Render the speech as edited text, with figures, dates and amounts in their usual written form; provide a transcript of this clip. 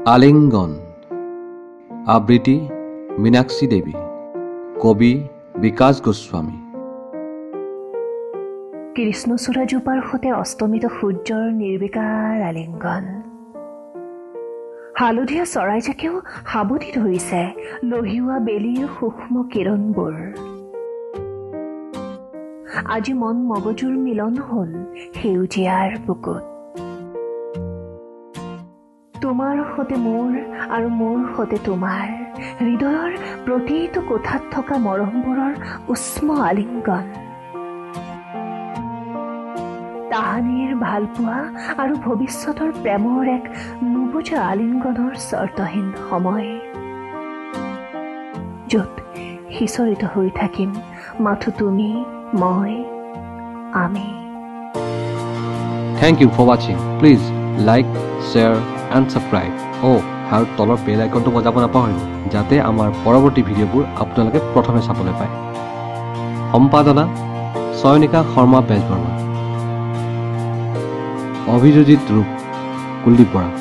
আলিংগন। আবৃত্তি মীনাক্ষী দেৱী। কবি বিকাশ গোস্বামী। কৃষ্ণচূড়াজোপাৰ সতে অস্তমিত সূৰ্যৰ নিৰ্বিকাৰ আলিংগন। হালধীয়া চৰাইজাকেও সাৱটি ধৰিছে লহিওৱা বেলিৰ সূক্ষ্ম কিৰণবোৰ। আজি মন মগজুৰ মিলন হ'ল সেউজীয়াৰ বুকুত। তোমাৰ সতে মোৰ আৰু মোৰ সতে তোমাৰ হৃদয়ৰ প্ৰতিটো কোঠাত থকা মৰমবোৰৰ উষ্ম আলিংগন। তাহানিৰ ভালপোৱা আৰু ভৱিষ্যতৰ প্ৰেমৰ এক নুবুজা আলিংগনৰ চৰ্তহীন সময়, য'ত সিঁচৰিত হৈ থাকিম মাথো তুমি, মই, আমি। Thank you for watching. Please like, share and subscribe. অ' আৰু তলৰ বেল আইকনটো বজাব নাপাহৰিব, যাতে আমাৰ পৰৱৰ্তী ভিডিঅ'বোৰ আপোনালোকে প্ৰথমে চাবলৈ পায়। সম্পাদনা চয়নিকা শৰ্মা বেজবৰুৱা। অভিযোজিত ৰূপ কুলদীপ বৰা।